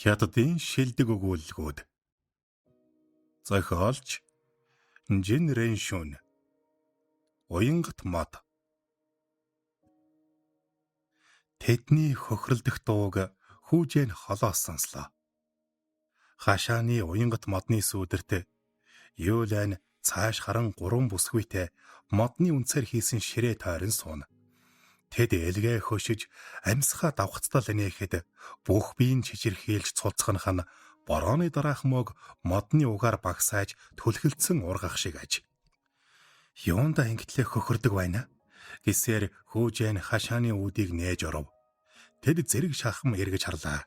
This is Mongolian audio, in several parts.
Хятадын шилдэг өгүүлэлгүүд. Зохиолч Жин Рэншүн. Уянгат мод. Тэдний хохиролдох дууг хүүжэн холоос сонслоо. Хашааны уянгат модны сүүдэрт Юлан цааш харан гурван бүсгүйтэй модны үнцээр хийсэн ширээ тойрон сууна. Тэд элгээ хөшиж амьсгаа давхцтал инээхэд бүх биеийн чичирхийлж цулцганах нь борооны дараах мөг модны угаар багсааж түлхэлдсэн ургах шиг аж. Юунда ингэтлээ хөхөрдөг байна гэсээр хүүжэн хашааны үүдийг нээж оров. Тэд зэрэг шахам эргэж харлаа.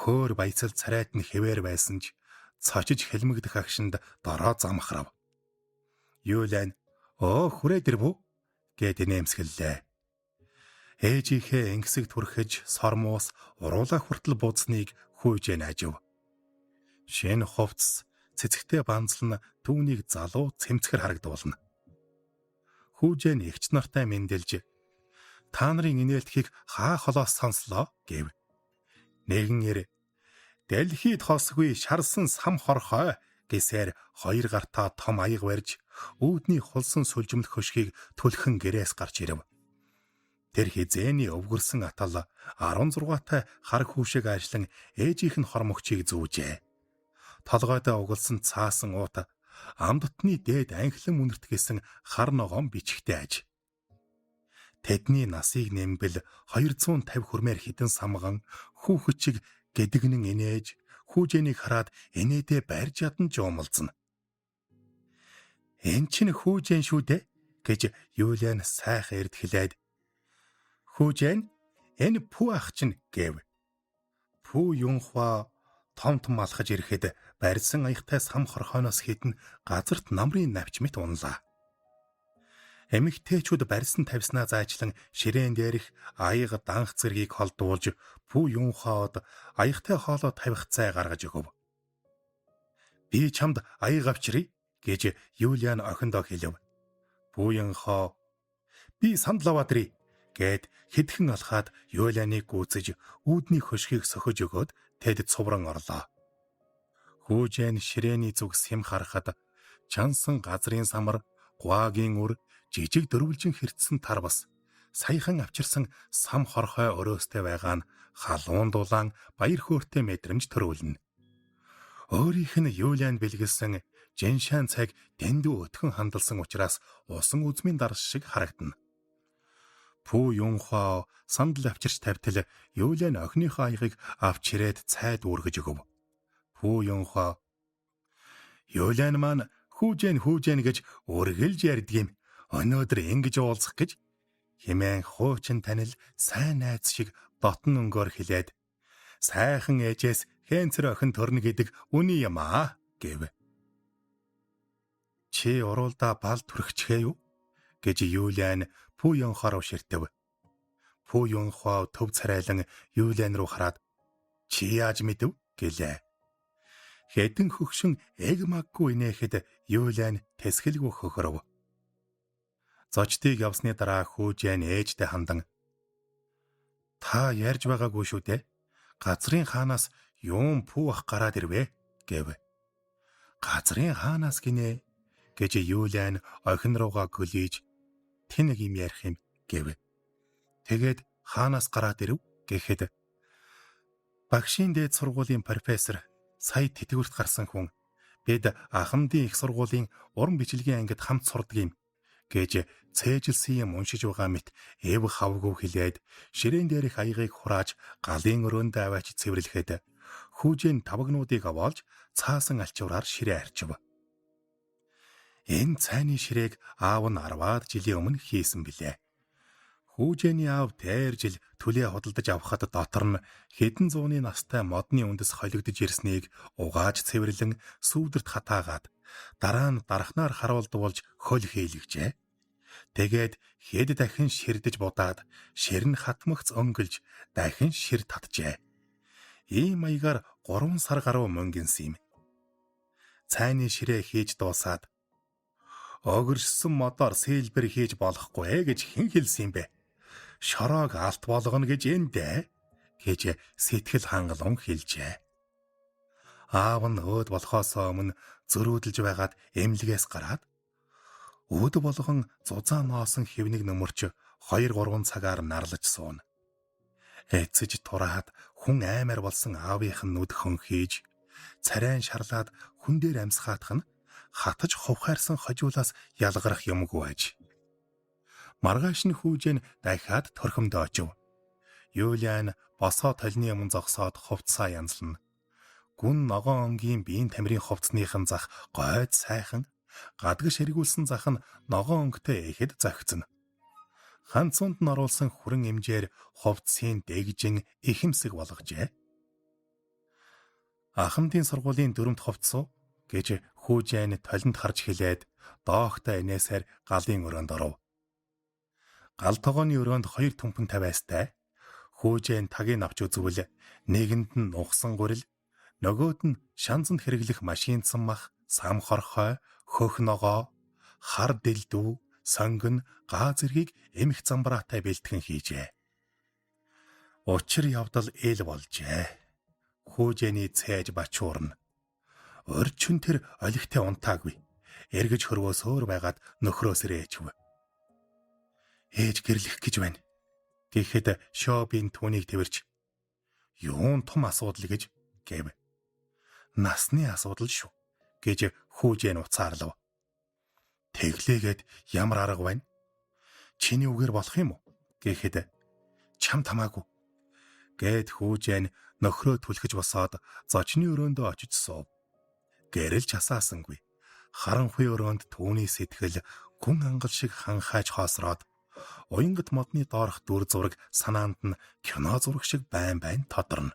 Хөөр баяцал царайт нь хэвээр байсан ч цочиж хэлмэгдэх агшинд дороо замхрав. Юулан "Өө, хүрээд ирэв үү?" гэд нэмсгэллээ. Ээжийнхээ ингэсэг түрхэж сормуус уруулаа хүртэл бууцныг хүүжэн ажив. Шин хувцс цэцэгтэй банзал нь түүнийг залуу цэмцгэр харагдуулна. Хүүжэн эгч нартай мэндэлж та нарын инээлтхийг хаа холоос сонслоо гэв. Нэгэн эр "Дэлхийд хосгүй шарсан сам хорхой" гэсээр хоёр гартаа том аяга барьж үүдний хулсан сүлжимлэх хөшгийг түлхэн гэрээс гарч ирэв. Тэр хизээний өвгөрсөн атал 16-тай хар хүүшиг ажиллан ээжийнх нь хормогчийг зүүжээ. Толгойдоо угалсан цаасан уут амдтны дээд анхлан үнэрт гэсэн хар ногоон бичгтэй аж. Тэдний насыг нэмбэл 250 хүрмээр хідэн самган хүүхэд чиг гэдэгнэн инээж хүүжээнийг хараад инээдээ барьж ядан жуумалзна. "Энэ чинь хүүжээн шүү дээ" гэж Юлиан сайхан эрд хэлээд "Хүүжэн, энэ Пү ах чинь" гэв. Пү Юнхва том том алхаж ирэхэд барьсан аягтай сам хорхооноос хідэн газарт намрын навч мэт унлаа. Эмэгтэйчүүд барьсан тавьснаа зайчлан ширээн дээрх аяга данх зэргийг холдуулж Пү Юнхоод аягтай хоолоо тавих цай гаргаж өгөв. "Би чамд аяга авчиръя" гэж Юлиан охиндоо хэлв. Пү Юнхоо "Би сандал аваад ирье" гэд хэдхэн алхаад Юлианыг гүйцэж үүдний хөшгийг сөхөж өгөөд тэд цувран орлоо. Хүүжэн ширээний зүг сэм харахад чансан газрын самар, гуагийн үр, жижиг дөрвөлжин хэртсэн тарвас, саяхан авчирсан сам хорхой өрөөстэй байгаа нь халуун дулаан баяр хөөртэй мэдрэмж төрүүлнэ. Өөрийнх нь Юлиан бэлгэлсэн жиншаан цаг дэндүү өтгөн хандалсан учраас усан үзмийн дарс шиг харагдана. Пү Юнхоо сандал авчирч тавьтал Юлиан охиныхоо аягийг авч ирээд цай дүүргэж өгөв. Пү Юнхоо "Юлиан маань хүүжэн хүүжэн гэж үргэлж ярьдаг юм. Өнөөдөр ингэж уулзах гэж" хэмээн хуучин танил сайн найз шиг дотн өнгөөр хэлээд "Сайхан ээжээс хэнцэр охин төрнө гэдэг үний юм аа" гэв. "Чи уруулдаа бал түрхчихээ юу?" гэж Юлиан Пү Юнхоо руу ширтэв. Пү Юнхоо төв царайлан Юлиан руу хараад "Чи яаж мэдэв?" гэлээ. Хэдэн хөгшин эг маггүй инээхэд Юлиан тэсгэлгүй хөхөрөв. Зочдыг явсны дараа хүүжэн ээжтэй хандан "Та ярьж байгаагүй шүү дээ. Газрын хаанаас юун пүү ах гараад ирвэ?" гэв. "Газрын хаанаас гинэ?" гэж Юлиан охин руугаа гөлийж тэнэг юм ярих юм гэв. Тэгээд хаанаас гараад ирэв гэхэд багшийн дээд сургуулийн профессор, сая тэтгэврт гарсан хүн, бид Ахмадын их сургуулийн уран бичлэгийн ангид хамт сурдаг юм гэж цээжилсэн юм уншиж байгаа мэт эв хавгүй хэлээд ширээн дээрх аягийг хурааж галын өрөөнд аваач цэвэрлэхэд хүүжэн тавгнуудыг аваалж цаасан алчуураар ширээ арчив. Энэ цайны ширээг аав нь 10-аад жилийн өмнө хийсэн билээ. Хүүжээний аав тэр жил төлөө худалдаж авахад дотор нь хэдэн зууны настай модны үндэс холигдож ирснийг угааж цэвэрлэн сүүдэрт хатаагаад дараа нь дархнаар харуулдуулж хөл хийлгэжээ. Тэгээд хэд дахин ширдэж будаад шир нь хатмагц өнгөлж дахин шир татжээ. Ийм маягаар 3 сар гаруй мөнгөнсөн юм. Цайны ширээ хийж дуусаад "Огөршсөн модоор сэлбэр хийж болохгүй гэж хэн хэлсэн юм бэ? Шороог алт болгоно гэж энэ дээ" гэж сэтгэл хангалуун хэлжээ. Аав нь өөд болохоос өмнө зөрүүдэлж байгаад эмнэлгээс гараад өөд болгон зузаан ноосон хэвнийг нөмөрч 2-3 цагаар нарлаж сууна. Эцэж тураад хүн аймаар болсон аавынх нь нүд хөнхийж царайн шарлаад хүн дээр амьсгаатах нь хатаж хувхайрсан хожуулаас ялгарах юмгүй аж. Маргааш нь хүүжэн дахиад торхимд очив. Юлиан босоо толны өмнө зогсоод хувцсаа янзлана. Гүн ногоон өнгийн биеийн тамирын хувцсныхан зах гойд сайхан, гадагш эргүүлсэн зах нь ногоон өнгөтэй ихэд зохицно. Ханцуунд нь оруулсан хүрэн эмжээр хувцсыг дэгжин ихэмсэг болгожээ. Ахмадын сургуулийн дөрөвт хувцс уу гэж хүүжэн толинд харж хэлээд доогтой инээсээр галын өрөөнд оров. Гал тогооны өрөөнд 2 төмпөн тавиастай хүүжэн тагийг авч үзвэл нэгэнд нь нухсан гурил, нөгөөд нь шанзанд хэрэглэх машинцсан мах, сам хорхой, хөх ногоо, хар дэлдүү, сонгон, гаа зэргийг эмх замбраатай бэлтгэн хийжээ. Учир явдал ил болжээ. Хүүжээний цээж бачуурна. Орчин тэр олигтой унтаагүй. Эргэж хөрвөөсөөр байгаад нөхрөөс ирээчв. Ээж гэрлэх гэж байна. Гэхэд Шобин түүнийг тэрч юун том асуудал гэж гэв. Насны асуудал шүү гэж хүүжээн уцаарлав. Тэглээгээд ямар арга байна? Чиний үгээр болох юм уу? Гэхэд чамд хамаагүй. Гэт хүүжээн нөхрөө түлхэж босоод зочны өрөөндөө очиж суув. Гэрэлж асаасангүй. Харанхуй өрөөнд түүний сэтгэл гүн ангал шиг ханхайж хоосроод уянгат модны доорх дүр зураг санаанд нь кино зураг шиг байн байн тодорно.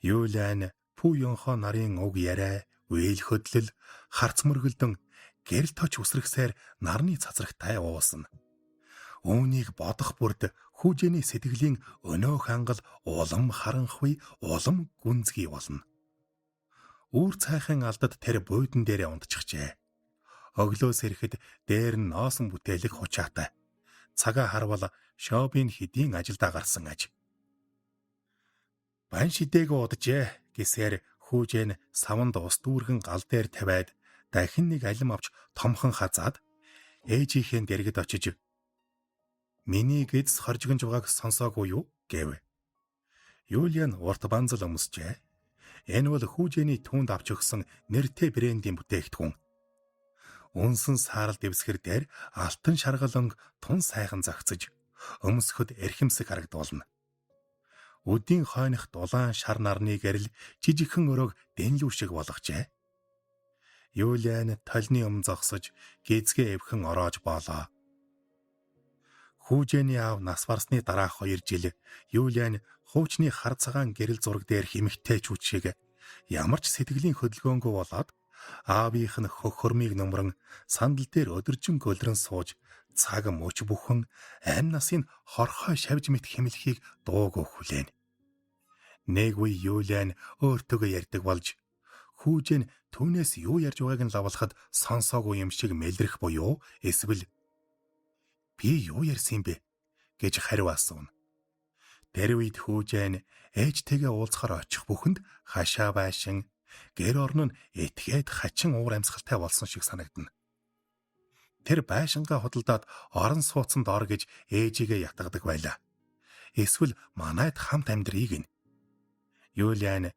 Юлиан Пүү Юнхо нарын уг яриа, үйл хөдлөл, харц мөргөлдөн гэрэл точ үсрэгсээр нарны цацрагтай уусна. Үүнийг бодох бүрд хүүжээний сэтгэлийн өнөөх хангал улам харанхуй, улам гүнзгий болно. Үүр цайхан алдад тэр буудан дээрээ унтчихжээ. Өглөөс ирэхэд дээр нь ноосон бүтээлэг хучаатай. Цагаа харвал Шобын хэдийн ажилдаа гарсан аж. Бан шидээг уджээ гэсээр хүүжэн саванд ус дүүргэн гал дээр тавиад дахин нэг алим авч томхон хазаад ээжийнхээ дэргэд очиж миний гэдэс хоржигнж байгааг сонсоогүй юу гэв. Юлиан урт банзал өмсжээ. Энэ бол хүүжээний түүнд авч өгсөн нэртэй брендийн бүтээгдэхүүн. Үнсэн саарал дэвсгэр дээр алтан шаргал өнг тун сайхан зохицож өмсөхөд эрхэмсэг харагдуулна. Үдийн хойных дулаан шар нарны гэрэл жижигхэн өрөөг дэнлүү шиг болгожээ. Юлиан толны өмнө зогсож гизгээ эвхэн ороож боолоо. Хүүжээний аав нас барсны дараах 2 жил Юлиан хуучны хар цагаан гэрэл зураг дээр хэмэгтэйчүүд шиг ямар ч сэтгэлийн хөдөлгөөнгүй болоод аавынх нь хөх хөрмийг нөмрөн сандал дээр өдөржин гөлрөн сууж цаг мөч бүхэн амь насын хорхой шавж мэт хэмлэхийг дуугүй хүлээн. Нэг үе Юлиан өөртөөгөө ярьдаг болж хүүжэн түүнээс юу ярьж байгааг нь лавлахад сонсоогүй юм шиг мэлрэх буюу эсвэл би юу ярьсан юм бэ гэж хариу асууна. Тэр үед хүүжэн ээжтэйгээ уулзахаар очих бүхэнд хашаа байшин гэр орон нь этгээд хачин уур амьсгалтай болсон шиг санагдана. Тэр байшингаа худалдаад орон сууцанд ор гэж ээжигээ ятгадаг байлаа. Эсвэл манайд хамт амьдрыг гин. Юлиан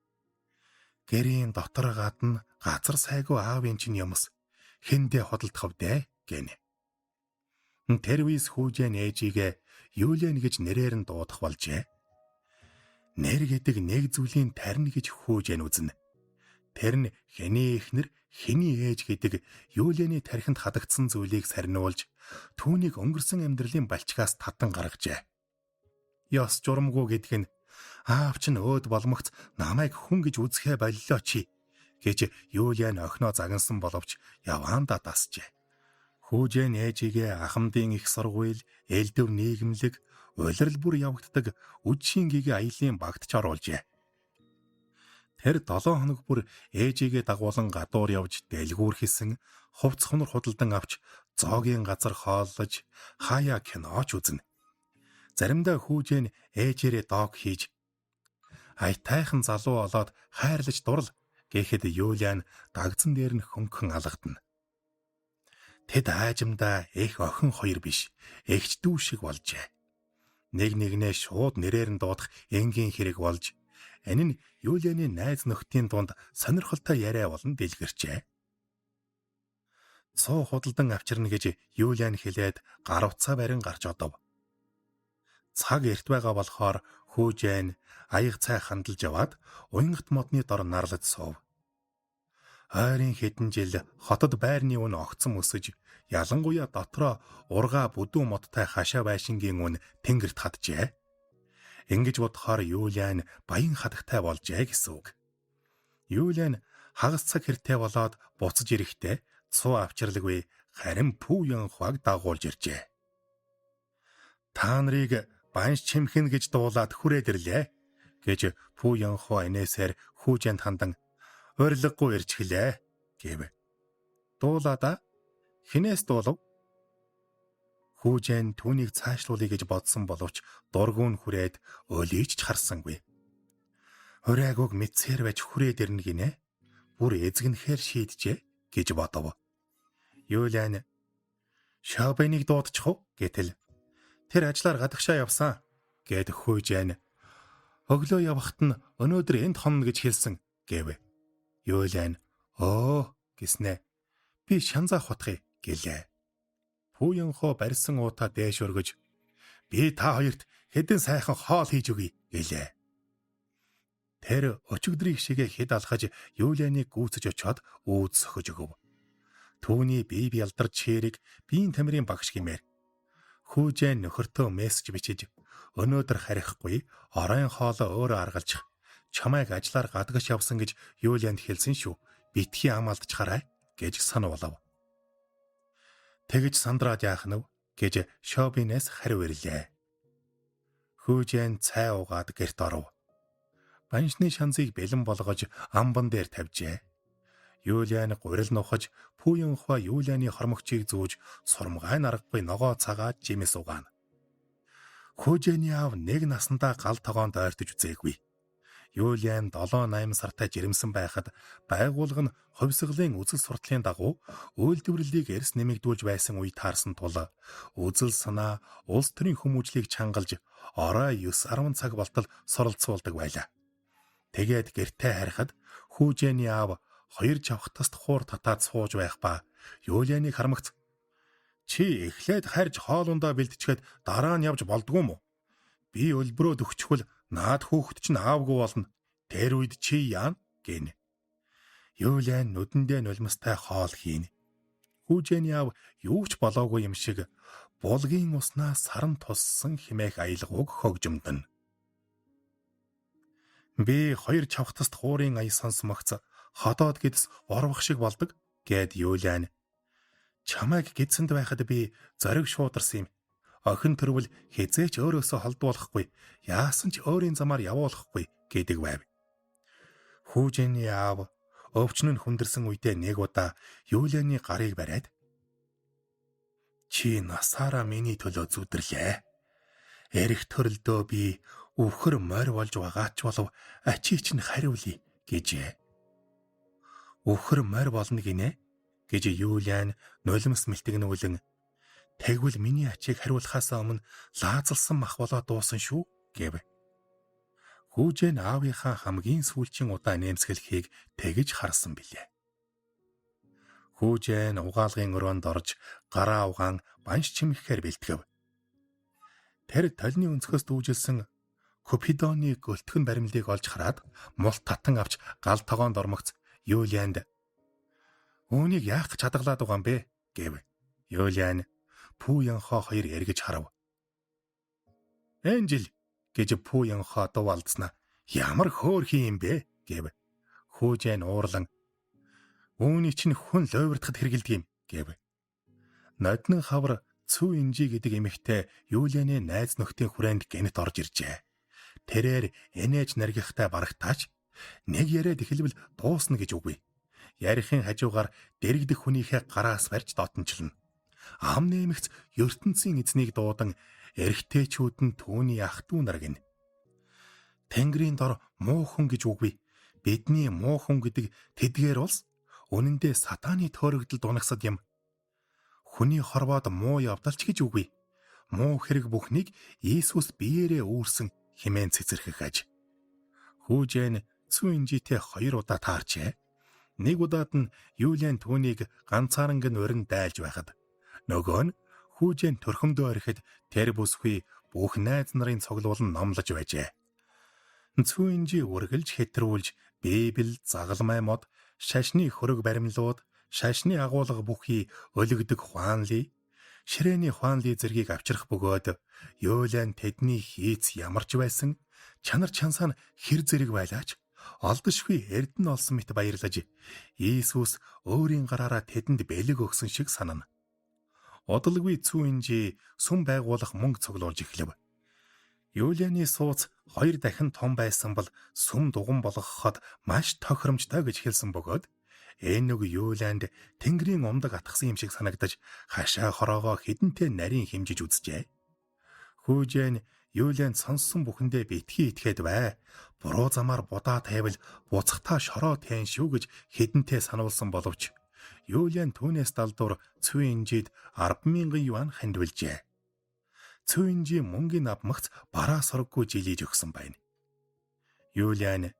гэрийн дотор гадна газар сайгүй аавын чинь юмс хэндээ худалдах вдэ гэнэ. Тэр үес хүүжэн ээжигээ Юлиан гэж нэрээр нь дуудах болжээ. Нэр гэдэг нэг зүйлийн тарина гэж хүүжэн үзнэ. Тэр нь хэний эхнэр, хэний ээж гэдэг Юлианы тархинд хадагдсан зүйлийг сарниулж түүнийг өнгөрсөн амьдралын балчгаас татан гаргажээ. Ёс журамгүй гэдэг нь аав чинь өөд боломогц намайг хүн гэж үзэхээ боллоо чи гэж Юлиан охиноо загнасан боловч яваандаа дасжээ. Хүүжэн ээжигээ ахмадын их сургууль, элдв нийгэмлэг, улирал бүр явагддаг үдшийн гэгээ аялын багт ч оруулжээ. Тэр 7 хоног бүр ээжигээ дагуулan гадуур явж дэлгүүр хийсэн, хувц хунар худалдан авч зоогийн газар хооллож, хаяа киноч үзнэ. Заримдаа хүүжэн ээжээрээ дог хийж аятайхан залуу олоод хайрлаж дурл гэхэд Юлиан дагзан дээр нь хөнгөн алгадна. Тэд аажимдаа эх охин хоёр биш, эгч дүү шиг болжээ. Нэг нэгнээ шууд нэрээр нь дуудах энгийн хэрэг болж, энэ нь Юлианы найз нөхдийн дунд сонирхолтой яриа болон дэлгэрчээ. Цуу худалдан авчирна гэж Юлиан хэлээд гар утсаа барин гарч одов. Цаг эрт байгаа болохоор хүүжэн аяг цай хандалж яваад уянгат модны дор нарлаж суув. Ойрын хэдэн жил хотод байрны үн огцом өсөж, ялангуяа дотроо ургаа бүдүүн модтой хашаа байшингийн үн тэнгэрт хаджээ. Ингэж бодохоор Юлиан баян хадагтай болжээ гэсэн үг. Юлиан хагас цаг хэртэй болоод буцаж ирэхдээ цуу авчирлагүй, харин Пүү Янхуаг дагуулж иржээ. Та нарыг банш чимхэн гэж дуулаад хүрээд ирлээ гэж Пүү Янхуа инээсээр хүүжэнд хандан урилгагүй ирчихлээ гэв. Дуулаада хинээс дуулав? Хүүжэн түүнийг цаашлуулъя гэж бодсон боловч дургуун хүрээд өлийч ч харсангүй. Урайгүйг мэдсээр байж хүрээд ирнэ гинэ. Бүр эзэгнэхээр шийджээ гэж бодов. Юлиан Шабеныг дуудчих уу гэтэл тэр ажлаар гадагшаа явсан гэд хүүжэн өглөө явахт нь өнөөдөр энд хонно гэж хэлсэн гэв. Юлиан өө гэснэ. Би шанзаах утгыг гэлээ. Пүүянхоо барьсан уутаа дээш өргөж би та хоёрт хэдэн сайхан хоол хийж өгье гэлээ. Тэр өчигдрийг шигэ хэд алхаж Юлианыг гүйцэж очиод үүд сөхөж өгөв. Түүний бие бялдарч хэрэг биеийн тамирын багш гэмээр. Хүүжэн нөхөртөө мессеж бичиж өнөөдөр харихгүй оройн хоолоо өөрөө аргалж чамайг ажлаар гадагш явсан гэж Юлианд хэлсэн шүү. Битгий ам алдчихарай гэж сануулав. Тэгж сандраад яах нь вэ гэж Шобинес хариу ирлээ. Хүүжэн цай уугаад гэрт оров. Баншны шанзыг бэлэн болгож амбан дээр тавьжээ. Юлиан гурил нухаж Пүүянхва Юлианы хормогчийг зүүж сурмгай наргагүй ногоо цагаад жимс угаана. Хүүжэний аав нэг насандаа гал тогоонд ойртож үзээгүй. Юлиан 7-8 сартай жирэмсэн байхад байгууллага нь хувьсгалын үзэл суртлын дагуу үйлдвэрлэлийг эрс нэмэгдүүлж байсан үе таарсан тул үзэл санаа улс төрийн хүмүүжлийг чангалж орой 9-10 цаг болтол суралцуулдаг байлаа. Тэгээд гэртээ харихад хүүжээний аав хоёр чавхтаст хуур татаад сууж байх ба Юлианыг харамгц чи эхлээд харж хоолундаа бэлтчихэд дараа нь явж болдгоо юм уу? Би өлбрөөд өгчхөл наад хүүхэд чинь аавгүй болно. Тэр үед чи яана гэнэ. Юлиан нүдэндээ нулимстай хоол хийнэ. Хүүжээний аав юу ч болоогүй юм шиг булгийн уснаа саран туссан химээх аялгауг хөгжимдөн. Би хоёр чавхтаст хуурын ая сонсмогц ходоод гэдс орвох шиг болдог гэд Юлиан. Чамайг гэдсэнд байхад би зориг шуударсан юм. Охин төрвөл хизээч өөрөөсөө холдуулахгүй, яасан ч өөрийн замаар явуулахгүй гэдэг байв. Хүүжээний аав өвчин нь хүндэрсэн үедээ нэг удаа Юлианы гарыг бариад чи насаараа миний төлөө зүдэрлээ. Эрэх төрөлдөө би үхэр морь болж байгаа ч болов ачи чинь хариулъя гэжээ. Үхэр морь болно гинэ гэж Юлиан нулимс мэлтгнүүлэн тэгвэл миний ачийг хариулахаас өмнө лаазалсан мах болоо дуусан шүү гэв. Хүүжэн аавынхаа хамгийн сүүлчийн удаа нэмсгэлхийг тэгж харсан билээ. Хүүжэн угаалгын өрөөнд орж гараа угаан банш чимхэхээр бэлтгэв. Тэр толны өнцгөөс дүүжилсэн Купидоны гөлтгөн баримлыг олж хараад мулт татан авч гал тогоонд ормогц Юлианд үүнийг яах гэж хадгалаад байгаа юм бэ гэв. Юлиан Пүү Янхоо хоёр эргэж харав. Энжил гэж Пүү Янхоо дуу алдснаа. Ямар хөөрхий юм бэ гэв. Хүүжэн уурлан үүний чинь хүн лойвардахад хэрэгэлдэг юм гэв. Ноднон хавар Цүү Инжи гэдэг эмэгтэй Юлианы найз нөхдийн хүрээнд гэнэт орж иржээ. Тэрээр энэж наргихтай барагтаач нэг яриад эхэлбэл дуусна гэж үгүй. Ярихын хажуугаар дэрэгдэх хүнийхээ гараас барьж дотончлно. Ам нэмэгц ертөнцийн эзнийг дуудан Эрэгтэйчүүд нь түүний ах дүү нар гинэ. Тэнгэрийн дор муу хүн гэж үгүй. Бидний муу хүн гэдэг тэдгээр улс үнэндээ сатааны төөрөгдөлд унагсад юм. Хүний хорвоод муу явдалч гэж үгүй. Муу хэрэг бүхнийг Иесус биеэрээ үүрсэн хэмээн цэцэрхэх аж. Хүүжэн Цүнжитэй 2 удаа таарчээ. Нэг удаад нь Юлиан түүнийг ганцааранг нь урин дайлж байхад нөгөө нь Хүүжэн төрхөмдөө орхид тэр бүсгүй бүх найз нарын цуглуулан номлож байжээ. Цүнжи үргэлж хэтрүүлж Библи, загалмай мод, шашны хөрөг баримлууд, шашны агуулга бүхий өлөгдөг Хуанли, ширээний Хуанли зэргийг авчрах бөгөөд Юлиан тэдний хийц ямарч байсан чанар чансаа нь хэр зэрэг байлаач олдошгүй эрдэнэ олсон мэт баярлаж Иесус өөрийн гараараа тэдэнд бэлэг өгсөн шиг санана. Удалгүй Цүнжи сүм байгуулах мөнгө цуглуулж эхлэв. Юлианы сууц 2 дахин том байсан бол сүм дуган болгоход маш тохиромжтой гэж хэлсэн бөгөөд энэ үг Юлианд Тэнгэрийн умдаг атгсан юм шиг санагдаж хашаа хороогоо хэдэнтэй нарийн хэмжиж үзжээ. Хүүжэн Юлианд сонссон бүхэндээ битгий итгээд бай. Буруу замаар будаа тавил буцахтаа шороо тэн шүү гэж хэдэнтэй сануулсан боловч Юлиан түүнээс далдуур Цүнжид 10,000 юан хандвилжээ. Цүнжи мөнгөний авмагц бараа сороггүй жилиж өгсөн байна. Юлиан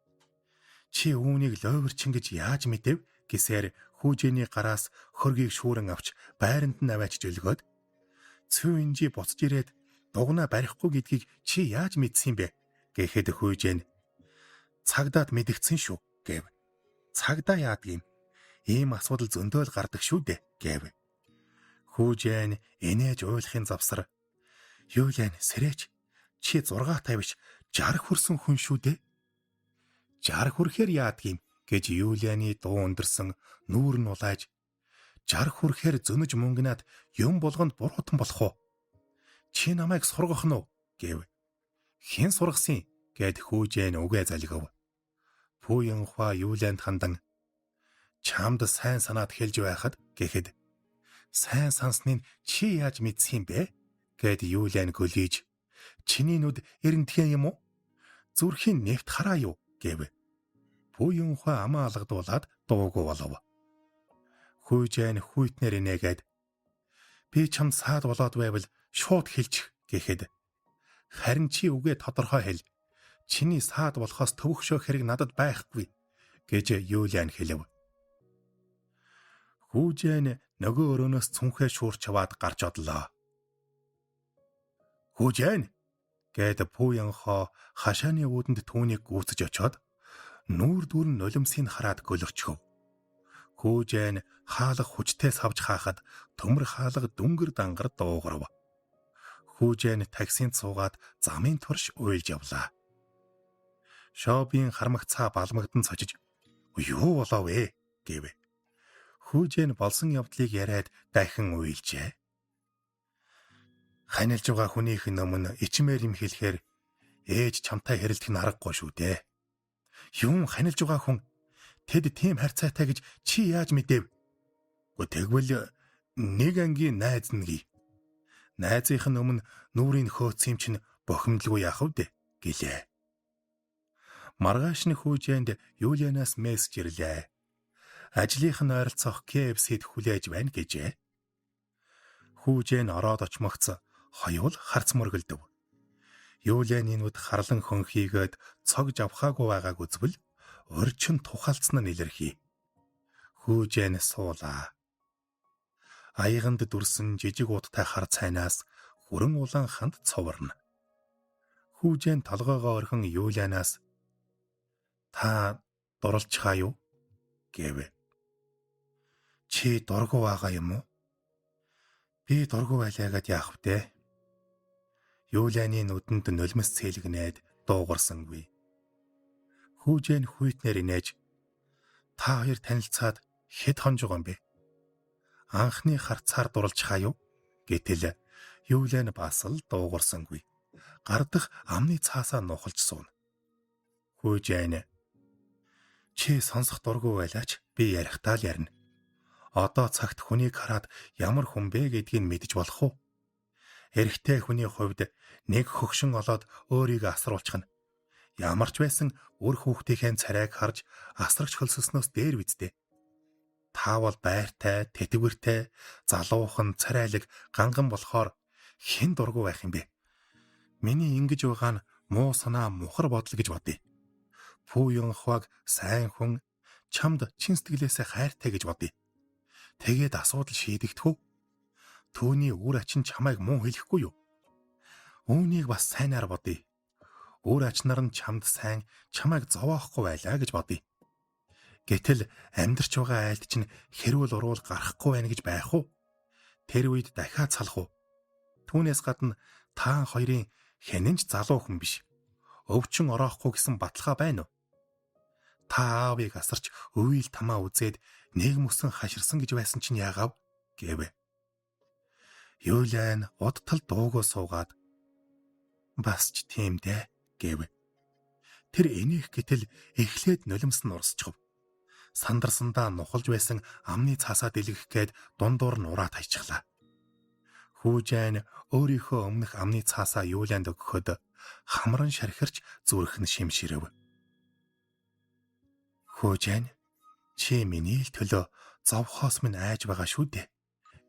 чи үүнийг лойварчин гэж яаж мэдэв гэсээр хүүжээний гараас хөргийг шүүрэн авч байранд нь аваачиж өлгөөд Цүнжи буцаж ирээд дугнаа барихгүй гэдгийг чи яаж мэдсэн юм бэ гэхэд хүүжээн цагдаад мэдгдсэн шүү гэв. Цагдаа яадаг юм? Ийм асуудал зөндөөл гардаг шүү дээ гэв. Хүүжээн инээж уйлахын завсар Юлиан сэрээч чи 6 тавьж 60 хүрсэн хүн шүү дээ. 60 хүрэхээр яадаг юм гэж Юлианы дуу өндөрсөн нүүр нь улааж 60 хүрэхээр зөнөж мөнгөнаад юм болгонд буруутан болох уу? Чи намайг сургах нь уу гэв. Хэн сургасан гэд хүүжээн үгээ залгив. Пуянхва Юлианд хандан чамд сайн санаад хэлж байхад гэхэд сайн сансныг чи яаж мэдсэн юм бэ гэд Юлиан гөлийж чиний нүд эрентхэн юм уу? Зүрхийн нефт хараа юу гэв. Пуянхва амаа алгадуулаад дуугүй болов. Хүүжээн хүйтнэр инээгээд би чам саад болоод байвал шууд хэлчих гэхэд харин чи үгээ тодорхой хэл. Чиний саад болохоос төвөгшөө хэрэг надад байхгүй гэж Юлиан хэлв. Хүүжээн нөгөө өрөөнөөс цүнхээ шуурч аваад гарч одлоо. Хүүжээн гэд Пуянхо хашааны үүдэнд түүнийг гүйцэж очоод нүүр дүүрэн нулимсыг хараад гөлөрчхөв. Хүүжээн хаалга хүчтэй савж хаахад төмөр хаалга дүнгэр дангар дуугарв. Хүүжээн таксинд суугаад замын турш уйлж явлаа. Шобийн хармагцаа балмагдан цочиж юу болов вэ гэв. Хүүжээн болсон явдлыг яриад дахин уйлжээ. Ханилж байгаа хүнийх нь өмнө ичмээр юм хэлэхээр ээж чамтай хэрэлдэх нь аргагүй шүү дээ. Юун ханилж байгаа хүн тэд тийм харьцаатай гэж чи яаж мэдэв? Тэгвэл нэг ангийн найз нь гээ. Найзынх нь өмнө нүрийг хөөцсөн юм чинь бохимдлгүй яах вэ гэлээ. Маргааш нь хүүжээнд Юлианаас мессеж ирлээ. Ажлынх нь ойролцоох KFC-д хүлээж байна гэжээ. Хүүжээн ороод очмогц хоёул харц мөргөлдөв. Юлианы нүд харлан хөнхийгөөд цог жавхаагүй байгааг үзвэл урьдчилан тухалцсан нь илэрхий. Хүүжээн суулаа. Аяганд дүрсэн жижиг уттай хар цайнаас хүрэн улаан ханд цоврно. Хүүжээн толгойгоо орхин Юлианаас та дурлцгаа юу гэв. Чи дургу байгаа юм уу? Би дургу байлаагаад яах вэ? Юлианы нүдэнд нулимс цэлгэнээд дуугарсангүй. Хүүжээн хүйтнэр инээж та хоёр танилцаад хэд хонжог юм бэ? Анхны харцаар дурлцгаа юу? Гэтэл Юлиан бас л дуугарсангүй. Гардах амны цаасаа нухалж сууна. Хүүжээн чи сонсох дургүй байлаач би ярихдаа л ярина. Одоо цагт хүнийг хараад ямар хүн бэ гэдгийг мэдэж болох уу? Эрэгтэй хүний хувьд нэг хөгшин олоод өөрийгөө асруулчих нь. Ямар ч байсан үр хүүхдийнхээ царайг харж асрагч хөлсөснөөс дээр биздээ. Та бол байртай, тэтгэвэртэй, залуухан, царайлаг, ганган болохоор хэн дургүй байх юм бэ? Миний ингэж байгаа нь муу санаа, мухар бодол гэж бодъё. Пүү Юнхваг сайн хүн, чамд чин сэтгэлээсээ хайртай гэж бодъё. Тэгээд асуудал шийдэгдэх үү? Түүний үр ачин чамайг муу хэлэхгүй юу? Үүнийг бас сайнаар бодъё. Үр ачнаар нь чамд сайн, чамайг зовоохгүй байлаа гэж бодъё. Гэтэл амьдарч байгаа айлд чинь хэрүүл уруул гарахгүй байна гэж байх уу? Тэр үед дахиад салах уу? Түүнээс гадна та хоёрын хянан ч залуу хүн биш. Өвчин ороохгүй гэсэн баталгаа байна уу? Та аавыг асарч өвийл тамаа үзээд нэг мөсөн хаширсан гэж байсан чинь яагав? Гэвэ. Юлиан удтал дуугоо суугаад бас ч тийм дээ гэв. Тэр энийх гэтэл эхлээд нулимс нь урсчихв. Сандарсандаа нухалж байсан амны цаасаа дэлгэх гээд дундуур нь ураад хайчихлаа. Хүүжэн өөрийнхөө өмнөх амны цаасаа Юлианд өгөхөд хамран шархирч зүрх нь шимширэв. Хүүжэн, чи миний л төлөө зовхоос минь айж байгаа шүү дээ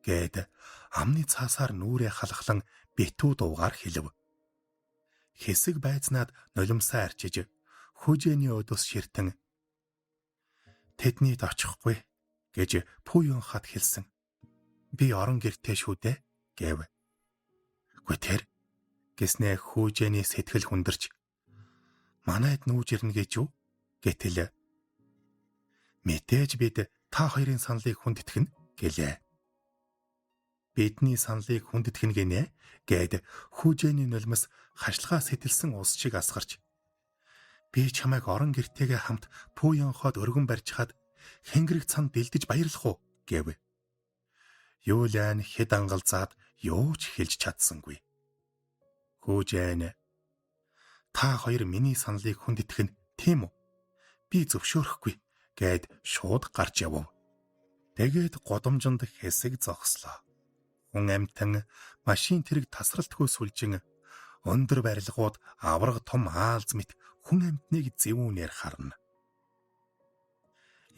гэд амны цаасаар нүрээ халахлан битүү дуугаар хэлв. Хэсэг байцнаад нулимсаа арчиж хүүжээний өдөөс ширтэн тэднийд очихгүй гэж Пуюн хат хэлсэн. Би орон гэртээ шүү дээ гэв. Үгүй тэр гэснээ хүүжээний сэтгэл хүндэрч манайд нүүж ирнэ гэж юу гэтэл мэдээж бид та хоёрын саналыг хүндэтгэнэ гэлээ. Бидний саналыг хүндэтгэнэ гинэ гэд хүүжээний нулимс хашлгаа сэтэлсэн ус шиг асгарч би чамайг орон гэртэйгээ хамт Пуянход өргөн барьчихад хэнгэрэг цанд дэлдэж баярлах уу гэв. Юлиан хэд ангалзаад юу ч хэлж чадсангүй. Хүүжэн, та хоёр миний саналыг хүндэтгэн тийм үү? Би зөвшөөрөхгүй гэд шууд гарч явв. Тэгээд годомжинд хэсэг зогслоо. Хүн амьтан машин тэрэг тасралтгүй сүлжин өндөр барилгууд авраг том аалз мэт хүн амьтныг зэвүүнээр харна.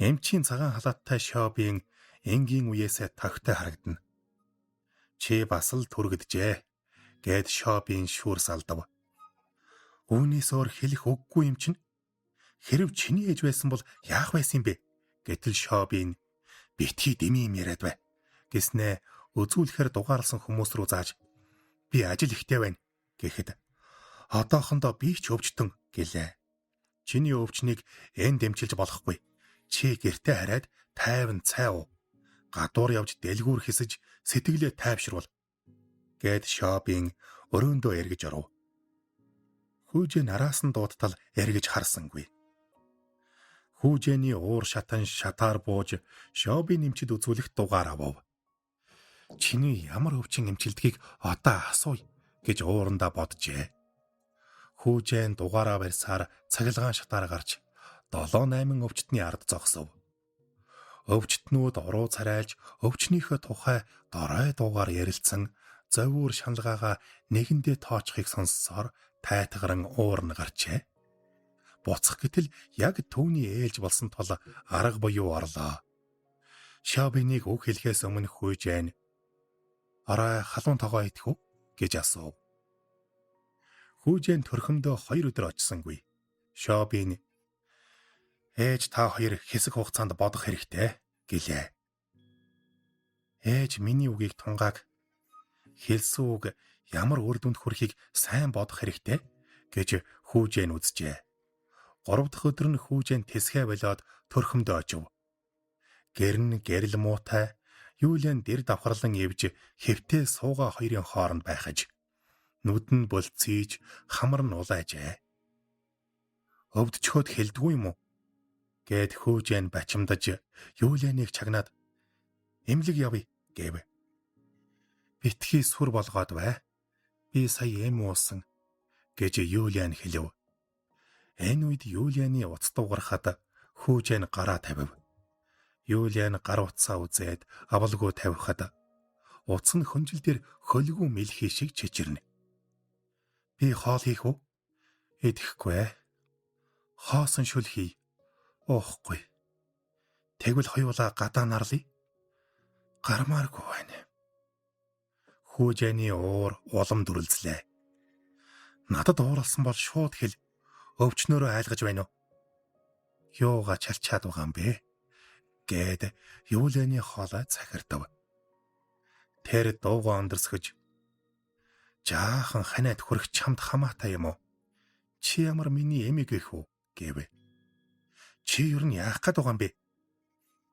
Эмчийн цагаан халааттай шобийн энгийн үеэсээ тогтой харагдана. Чи бас л түргэджээ гэд шобийн шүүр салдав. Үүнээс өөр хэлэх үггүй юм чинь. Хэрв чиний ээж байсан бол яах байсан юм бэ? Гэтэл шобийн битгий дэмий юм яриад бай. Гэснээ үзүүлэхээр дугаарлсан хүмүүс рүү зааж би ажил ихтэй байна гэхэд одоохондоо би ч өвчтөн гэлээ. Чиний өвчнийг эн дэмчилж болохгүй. Чи гэртээ хараад тайван цай уу. Гадуур явж дэлгүүр хэсэж сэтгэлээ тайвшруул гэд шобийн өрөөндөө эргэж оров. Хүүжээ нараас нь дуудтал эргэж харсангүй. Хүүжээний уур шатан шатаар бууж шобийн эмчид үзүүлэх дугаар авав. Чиний ямар өвчин эмчилдгийг одоо асууя гэж уурандаа боджээ. Хүүжээн дугаараа барьсаар цахилгаан шатаар гарч 7 8 өвчтний ард зогсов. Өвчтнүүд уруу царайлж өвчнийхөө тухай дорой дуугаар ярилцсан зовиур шаналгаагаа нэгэндээ тоочхыг сонссоор тайтгаран уурн гарчээ. Буцах гэтэл яг түүний ээлж болсон тул арга буюу орлоо. Шабиныг үг хэлэхээс өмнө хүүжээн орой халуун тогоо идэх үү гэж асуув. Хүүжээн төрхөмдөө 2 өдөр очсонгүй. Шобин ээж та хоёр хэсэг хугацаанд бодох хэрэгтэй гэлээ. Ээж миний үгийг тунгааг хэлсэн үг ямар үр дүнд хүрэхийг сайн бодох хэрэгтэй гэж хүүжээн үзжээ. 3 дахь өдөр нь хүүжээн тэсгээ болиод төрхөмдөө очив. Гэр нь гэрэл муутай Юлиан дэр давхарлан эвж хэвтээ суугаа хоёрын хооронд байхаж нүд нь болцсийж хамар нь улаажээ. Өвдчхөөд хэлдэггүй юм уу? Гэд хүүжээн бачимдаж Юлианыг чагнаад эмнэлэг явъя гэв. Битгий сүр болгоод бай. Би сая эм уусан гэж Юлиан хэлв. Энэ үед Юлианы утас дуугарахад хүүжээн гараа тавив. Юлиан гар утсаа үзээд авалгүй тавихад Утас нь хөнжил дээр хөлгүү мэлхий шиг чичирнэ. Би хоол хийх үү? Идэхгүй. Хоосон шүл хий. Уухгүй. Тэгвэл хоёулаа гадаа нарлая. Гармааргүй байна. Хүүжээний уур улам дүрлзлээ. Надад ууралсан бол шууд хэл. Өвчнөрөө айлгаж байна уу? Юугаа чалчаад байгаа юм бэ? Гэд Юулений хоолой цахирдав. Тэр дуугаа өндөрсгөж жаахан ханиад хүрэх чамд хамаатай юм уу? Чи ямар миний эмийг их үү? Гэв. Чи ер нь яах гээд байгаа юм бэ?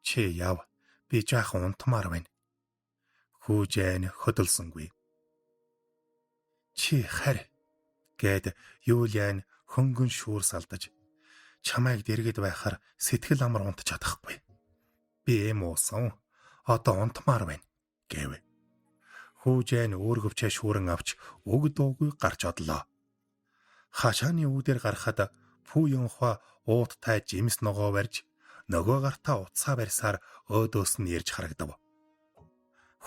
Чи яв. Би жаахан унтмаар байна. Хүүжэн хөдөлсөнгүй. Чи харь гэд Юлиан хөнгөн шүүр салдаж чамайг дэргэд байхаар сэтгэл амар унтж чадахгүй. Би эм уусан. Одоо унтмаар байна гэв. Хүүжэн өөргөвчөө шүүрэн авч уг дуугүй гарч одлоо. Хашааны үүдээр гарахад Пүү Юнхва ууттай жимс ногоо барьж нөгөө гартаа утсаа барьсаар өөдөөс нь ирж харагдав.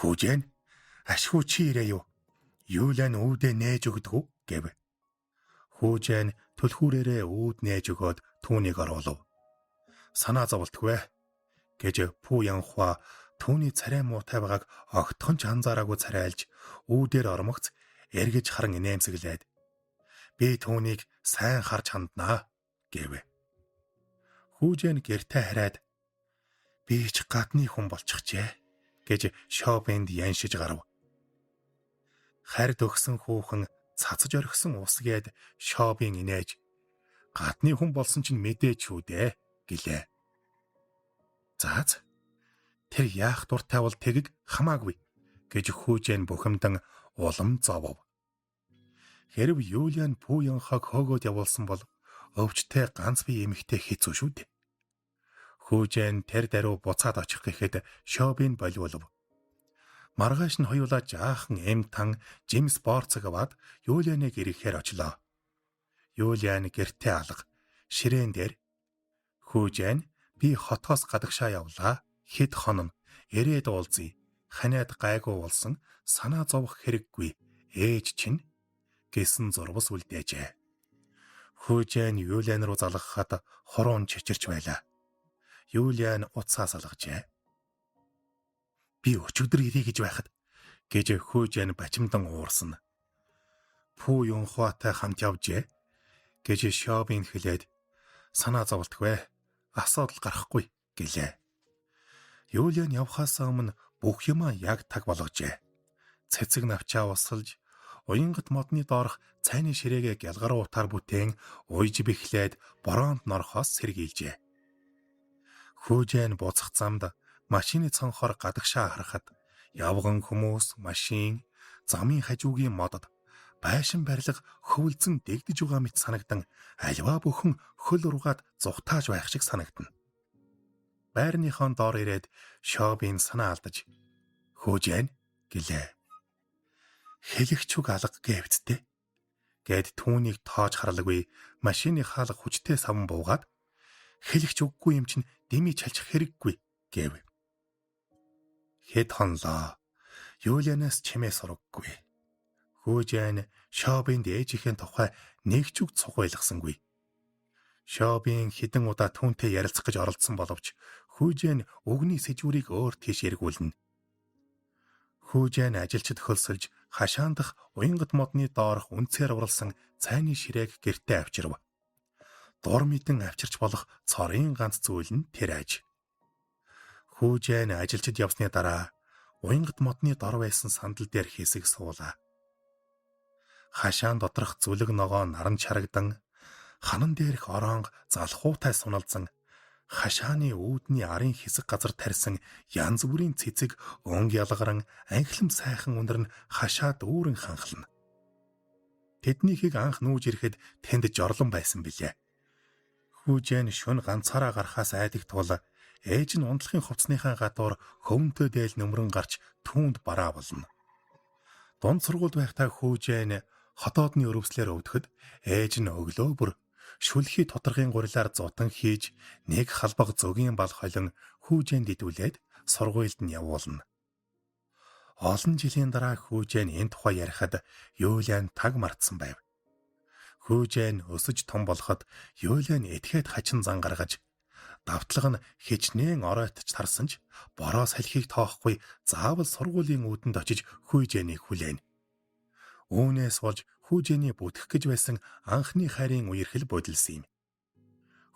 Хүүжэн ашгүй чи ирээ юу? Юулан үүдээ нээж өгдөг үү гэв. Хүүжэн түлхүүрээрээ үүд нээж өгөөд түүнийг оруулав. Санаа зовлтгүй гэж Пүү Янхва түүний царай муутай байгааг огтхон ч анзаараагүй царайлж үүдээр ормогц эргэж харан инээмсэглээд би түүнийг сайн харж ханднаа гэв. Хүүжэн гэртээ хараад би ч гадны хүн болчихжээ гэж шопинд яншиж гарав. Хард өгсөн хүүхэн цацаж орхисон ус гээд шопинг инээж гадны хүн болсон чинь мэдээч үү дээ гэлээ. Заац тэр яах дуртай бол тэгэг хамаагүй гэж хүүжэн бухимдан улам зовов. Хэрв Юлиан Пүүянхаг хөөгөөд явуулсан бол өвчтэй ганц бие эмэгтэй хэцүү шүү дээ. Хүүжэн тэр даруй буцаад очих гэхэд шобин болиулв. Маргааш нь хоёулаа жаахан эм тан жимс борцог аваад Юлианыг ирэхээр очлоо. Юлиан гэртээ алга. Ширээн дээр Хүүжэн би хотоос гадагшаа явлаа. Хэд хонон ирээд уулзъя. Ханиад гайгүй болсон санаа зовох хэрэггүй. Ээж чинь гэсэн зурвас үлдээжээ. Хүүжэн Юлиан руу залгахад хуруун чичирч байлаа. Юлиан утсаа салгажээ. Би өчигдөр ирье гэж байхад гэж Хүүжэн бачимдан уурсан. Пүү Юнхуатай хамт явжээ гэж Шобин хэлээд санаа зовлтгүй асуудал гарахгүй гэлээ. Юлиан явхаас өмнө бүх юмаа яг таг болгожээ. Цэцэг навчаа усалж уянгат модны доорх цайны ширээгээ гялгар утаар бүтээн уйж бэхлээд бороонд норхоос сэргийлжээ. Хүүжэн буцах замд машины цонхоор гадагшаа харахад явган хүмүүс, машин, замын хажуугийн модод байшин барилга хөвөлзөн дэгдэж байгаа мэт санагдан альва бүхэн хөл ургаад зугтааж байх шиг санагдана. Байрныхон доор ирээд шобын санаа алдаж "Хүүжэн" гэлээ. Хэлэгч үг алга гэвцтэй. Гэд түүнийг тоож харалгүй машины хаалга хүчтэй саван буугаад хэлэгч үггүй юм чинь дими чалчих хэрэггүй гэв. Хэд хонлоо. Юлианаас чимээ сураггүй. Хүүжэн шобинд ээжийнхээ тухай нэг ч үг цугуйлгасангүй. Шобин хэдэн удаа түүнтэй ярилцах гэж оролдсон боловч Хүүжэн үгний сэжүүрийг өөр тийш эргүүлнэ. Хүүжэн ажилчид хөлсөлж хашаандах уянгат модны доорх үнцээр уралсан цайны ширээг гэртээ авчирв. Дур мэдэн авчирч болох цорын ганц зүйл нь тэр аж. Хүүжэн ажилчид явсны дараа уянгат модны дор байсан сандал дээр хэсэг суулаа. Хашаан доторх зүлэг ногоо наран чарагдан ханан дээрх ороонг залхуутай суналзан хашааны үүдний арын хэсэг газар тарьсан янз бүрийн цэцэг өнг ялгаран анхлам сайхан өндөр нь хашаа дүүрэн ханхлана. Тэднийхийг анх нүүж ирэхэд тэнд жорлон байсан билээ. Хүүжэн шөнө ганцаараа гарахаас айдаг тул ээж нь унтлахын хувцсныхаа гадуур хөвөнтөө дээл нөмрөн гарч түүнд бараа болно. Дунд сургуульд байхдаа хүүжэн хотоодны өрөвслөөр өвдөхөд ээж нь өглөө бүр шүлхий тодорхын гурилаар зутан хийж нэг халбаг зөгийн бал холин хүүжээнд идүүлээд сургуульд нь явуулна. Олон жилийн дараа Хүүжэн энэ тухай ярихад Юлиан таг мартсан байв. Хүүжэн өсөж том болоход Юлиан этгээд хачин зан гаргаж давтлага нь хичнээн оройтч тарсан ч бороо салхийг тоохгүй заавал сургуулийн үүдэнд очиж Хүүжэнийг хүлээнэ. Үүнээс болж Хүүжэний бүтгэх гэж байсан анхны хайрын үерхэл бодилсон юм.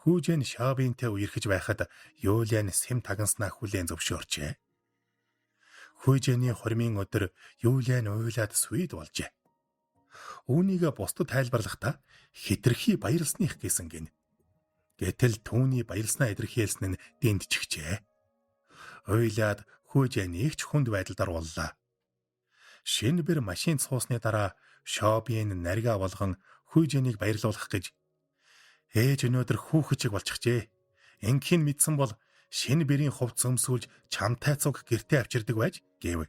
Хүүжэн Шабинтэй үерхэж байхад Юлиан сэм таганснаа хүлээн зөвшөөрчээ. Хүүжэний хормын өдөр Юлиан уйлаад свид болжээ. Үүнийг бусдад тайлбарлахдаа хитрхи баярлсных гэсэн гин. Гэтэл түүний баярлснаа илэрхийлсэн нь дэндчихжээ. Уйлаад Хүүжэнийг ч хүнд байдалд орууллаа. Шинэ бэр машинд суусны дараа Шобийн нарига болгон Хүүжэнийг баярлуулах гэж ээж өнөөдөр хүүхэчиг болчихжээ. Ингийн мэдсэн бол шинэ бэрийн хувц өмсүүлж чамтай цуг гэртээ авчирдаг байж гэв.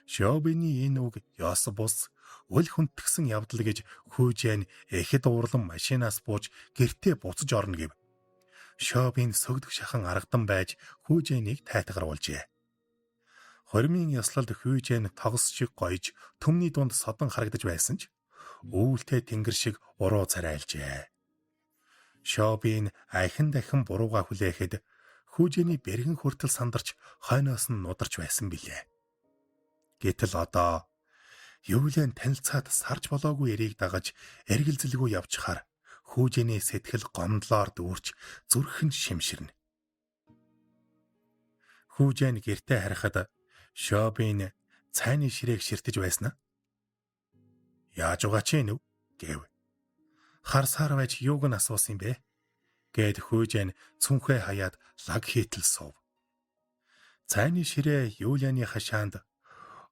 Шобины энэ үг ёс бус үл хүндгсэн явдал гэж Хүүжэн эхэд уурлан машинаас бууж гэртээ буцаж орно гэв. Шобин сөгдөх шахан аргадан байж Хүүжэнийг тайтгаруулжээ. Хормын ёслолд Хүүжэн тогс шиг гоёж түмний дунд содон харагдаж байсан ч өвөлтэй тэнгэр шиг уруу царайлжээ. Шобин ахин дахин бурууга хүлээхэд Хүүжэний бэргэн хүртэл сандарч хойноос нь нударч байсан билээ. Гэтэл одоо Юулэн танилцаад сарж болоогүй эрийг дагаж эргэлзэлгүй явчихаар Хүүжэний сэтгэл гомдлоор дүүрч зүрх нь шимширнэ. Хүүжэн гэртээ харахад Шобин цайны ширээг ширтэж байсан аа. Яаж байгаа чи нү гэв. Харсаар байж юуг нь асуусан юм бэ? Гэд Хүүжэн цүнхээ хаяад лаг хийтэл суув. Цайны ширээ Юлианы хашаанд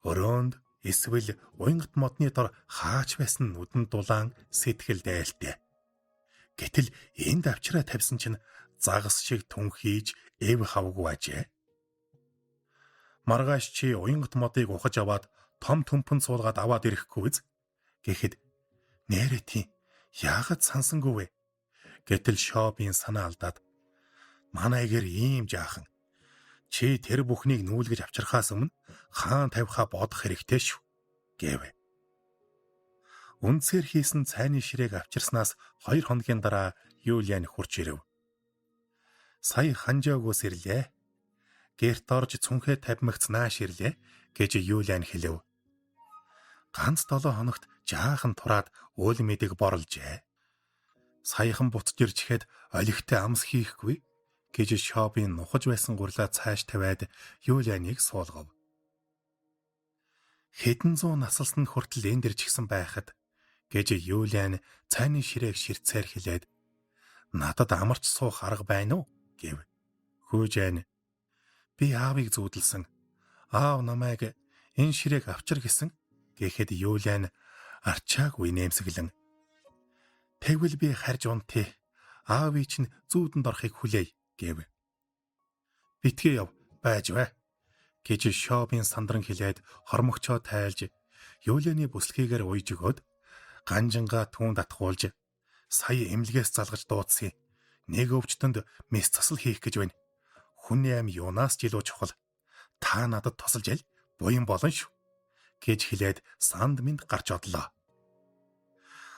өрөөнд эсвэл уянгат модны дор хаач байсан нүдэн дулаан сэтгэл дайлтээ. Гэтэл энд авчраа тавьсан чинь загас шиг түнхийж эв хавгүй ажээ. Маргааш чи уянгат модыг ухаж аваад том төмпөн суулгаад аваад ирэхгүй биз? Гэхэд нэрээ тийм яагаад сансангүй вэ? Гэтэл Шобийн санаа алдаад манай гэр ийм жаахан. Чи тэр бүхнийг нүүлгэж авчрахаас өмнө хаан тавихаа бодох хэрэгтэй шүү гэв. Үнцээр хийсэн цайны ширээг авчирснаас 2 хоногийн дараа Юлиан хурч ирэв. Сая ханжаагоос ирлээ. Гэрт орж цүнхээ тавьмагц нааш ирлээ гэж Юлиан хэлэв. Ганц 7 хоногт жаахан тураад уул мэдэг борлжээ. Саяхан буцаж ирчихэд олигтой амс хийхгүй гэж Шобын нухаж байсан гурлаа цааш тавиад Юлианыг суулгав. Хэдэн зуун насалсан хүртэл энд ирчихсэн байхад гэж Юлиан цайны ширээг ширтсээр хэлээд надад амарч суух арга байна уу гэв. Хүүжэн би аавыг зүүдэлсэн. Аав намайг энэ ширээг авчир гэсэн гэхэд Юлиан арчаагүй нэмсэглэн. Тэгвэл би харж унтъя. Аавыг чинь зүүдэнд орохыг хүлээе гэв. Битгий яв байж бай гэж Шобын сандран хэлээд хормогчоо тайлж Юлианы бүслэхийгээр уйж өгөөд ганжингаа түүнд атгуулж сая эмнэлгээс залгаж дуудсан. Нэг өвчтөнд мэс засал хийх гэж байна. Хүний ам юунаас ч илүү чухал. Та надад тусалж аль буян болно шүү гэж хэлээд санд минь гарч одлоо.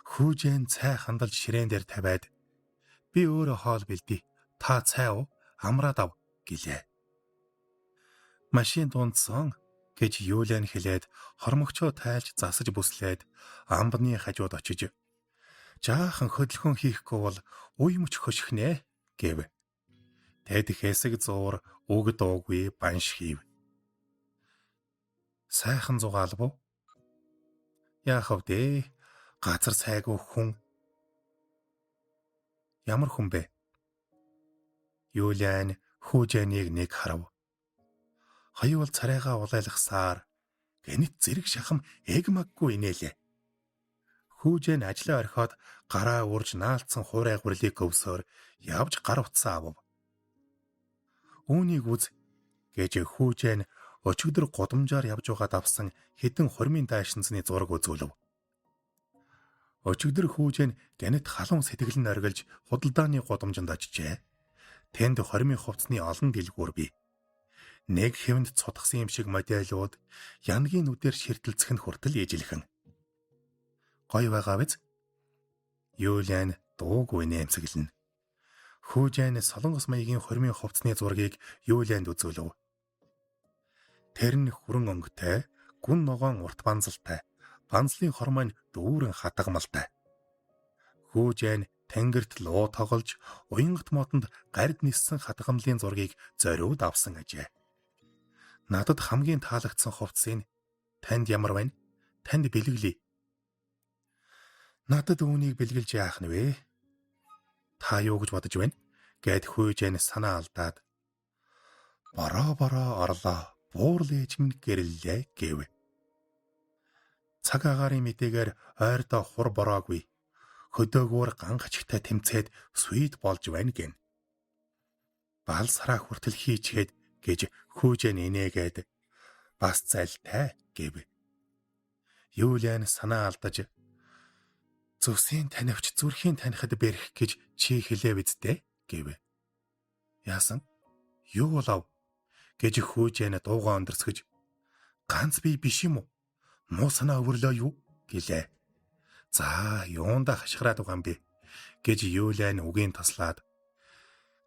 Хүүжэн цай хандалж ширээн дээр тавиад би өөрөө хоол бэлдээ. Та цай уу? Амраад ав гэлээ. Машин дундсан гэж Юлиан хэлээд хормогчоо тайлж засаж бүслээд амбны хажууд очиж жаахан хөдөлгөөн хийхгүй бол уй мөч хөшгөнэ гэв. Тэд хэсэг зуур үг дуугүй банш хийв. Сайхан зугаалв уу? Яах вэ? Газар сайгүй хүн. Ямар хүн бэ? Юлиан Хүүжэнийг нэг харав. Хоёул царайгаа улайлгасаар гэнэт зэрэг шахам эг маггүй инээлээ. Хүүжэн ажлаа орхиод гараа урж наалдсан хуурай гурилыг говьсоор явж гар утсаа авав. Үүнийг үз гэж Хүүжэн өчигдөр гудамжаар явж байгаад авсан хэдэн хормын дайшинсны зураг үзүүлв. Өчигдөр Хүүжэн гэнэт халуун сэтгэл нь оргилж худалдааны гудамжинд очжээ. Тэнд хормын хувцсны олон дэлгүүр бий. Нэг хэвэнд цутгсан юм шиг моделууд Янгийн нүдээр ширтэлцэх нь хүртэл ижилхэн. Гоё байгаа биз? Юлиан дуугүй нэмсэглэнэ. Хүүжэн Солонгос маягийн хормын хувцсны зургийг Юлианд үзүүлв. Тэр нь хүрэн өнгөтэй, гүн ногоон урт банзалтай, банзлын хормой нь дүүрэн хатгамалтай. Хүүжэн тэнгэрт луу тоглож, уянгат модонд гарид ниссэн хатгамлын зургийг зориуд авсан ажээ. Надад хамгийн таалагдсан хувцас энэ. Танд ямар байна? Танд бэлэглэе. Надад үүнийг бэлгэлж яах нь вэ? Та юу гэж бодож байна? Гэт хүйжэн санаа алдаад бороо бороо орлоо, буурл ээж минь гэрлээ гэв. Цаг агаарын мэдээгээр ойрдоо хур бороогүй. Хөдөөгөөр ган хачигтай тэмцээд свит болж байна гэн. Бал сараа хүртэл хийчгээд гэж хүүжэн инээгээд бас залтай гэв. Юлиан санаа алдаж зүсийн танивч зүрхийн танихад бэрх гэж чи хэлээ биз дээ гэв. Яасан? Юу болов? Гэж хүүжэн дуугаа өндөрсгөж ганц би биш юм уу? Муу санаа өвөрлөө юу? Гэлээ. За, юунда хашгираад байгаа юм бэ? Гэж Юлиан үгийн таслаад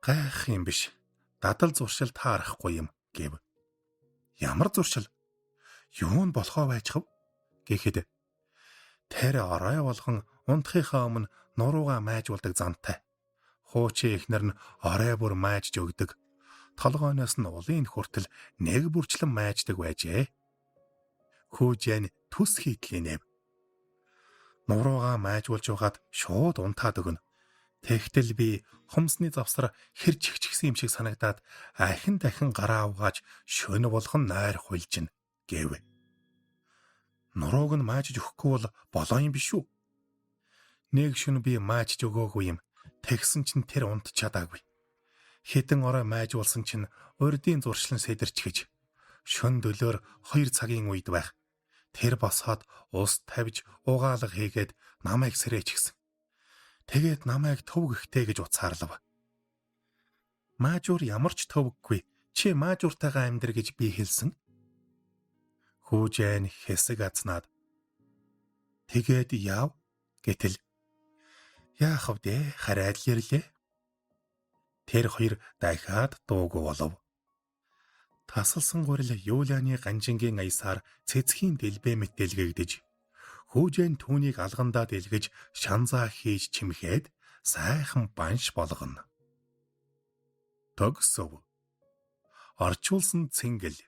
гайх юм биш. Дадал зуршил таарахгүй юм гэв. Ямар зуршил? Юу нь болохоо байчхав? Гэхэд тэр орой болгон унтахынхаа өмнө нуруугаа майжуулдаг зантай. Хуучин эхнэр нь орой бүр майжж өгдөг. Толгойноос нь улын хүртэл нэг бүрчлэн майждаг байжээ. Хүүжэн төс хийтлийн нэв. Нуруугаа майжуулж байгаад шууд унтаад өгнө. Тэгтэл би хумсны завсар хэр чигчгсэн юм шиг санагдаад ахин дахин гараа угааж шөнө болгон найр хуйлжин гэв. Нурууг нь маажиж өгөхгүй бол болоо юм биш үү? Нэг шөнө би маажиж өгөөгүй юм. Тэгсэн чинь тэр унт чадаагүй. Хитэн орой маажуулсан чинь урдын зуршлан сэдэрч шөн дөлөөр 2 цагийн үед байх. Тэр босоод ус тавьж угаалга хийгээд намайг сэрээчихсэн. Тэгээд намайг төв гихтэй гэж уцаарлав. Маажуур ямар ч төвөггүй. Чи маажууртайгаа амьдр гэж би хэлсэн. Хүүжэн хэсэг азнаад тэгээд яав гэтэл яах вэ, хараад л ирлээ. Тэр хоёр дахиад дуугүй болов. Тасалсан гурил Юлианы ганжингийн аясаар цэцгийн дэлбэ мэт дэлгэгдэж, хүүжэн түүнийг алгандаа дэлгэж шанзаа хийж чимхэд сайхан банш болгоно. Төгсөв. Орчуулсан цэнгэл.